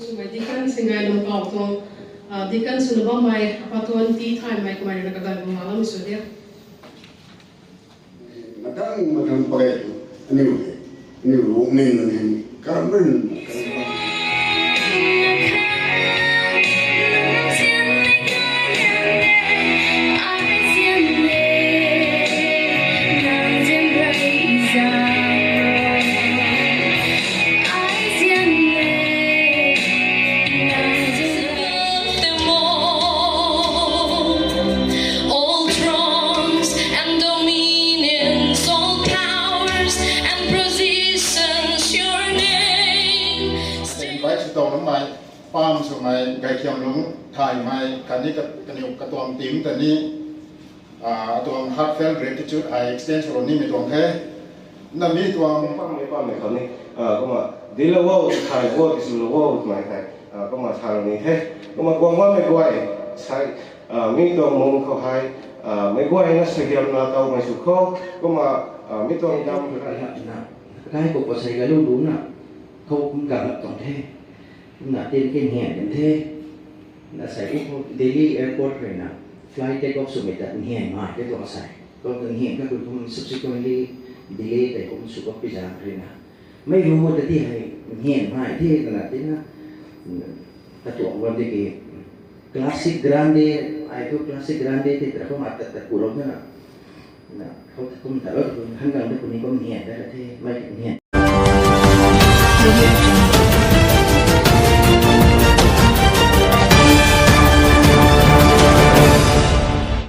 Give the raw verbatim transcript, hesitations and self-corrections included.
Swmei deacon singai lungkau tuang, ah, deacon swna bammei apatuan ti thaymei kamei rui na kaganv bam ngam sw dia. Madang madang pakai tu aniu hei, aniu ruangmei nunc hei karamrin, karamrin. All thrones and dominions, all powers and positions, your name. Invite sw tuang namei, pam swmei, gaychamlung thaymei khatni ka, kaniw katuang team ta ni, ah, atuang heartfelt gratitude hei extend sw lou nimei tuang the. Nami tuang pammei, pammei khou ni, ah, kumna, dilou o, thaylou o, tiswlou o twmei hei, ah, kumna salou ni the. Kumna guang bammei guay, sai, ah, mi tuang mung khou hei, ah, meic guayna suaihiamna tawmei sw khou, kumna, ah, mi tuang dam, kai khou pasei galu luna, khou kum gang lap tuang the. Kumna tin ke nhian kan the. Na sai u khou Delhi airport rui na flight take off swmei ta nhian mai te tuang sai. Kou ta nhian kakui kum subsequently delay tei kum sw bam pi zaeng rui na. Mei ru ta ti hei nhian mai the twna tina, katuang bam tiki classic grande, ai thu classic grande tei ta kumna tat tat ku lou twna. Na, khou ta kum ta lou tu, han gang ta kuni kum nhian ta la the, mei nhian.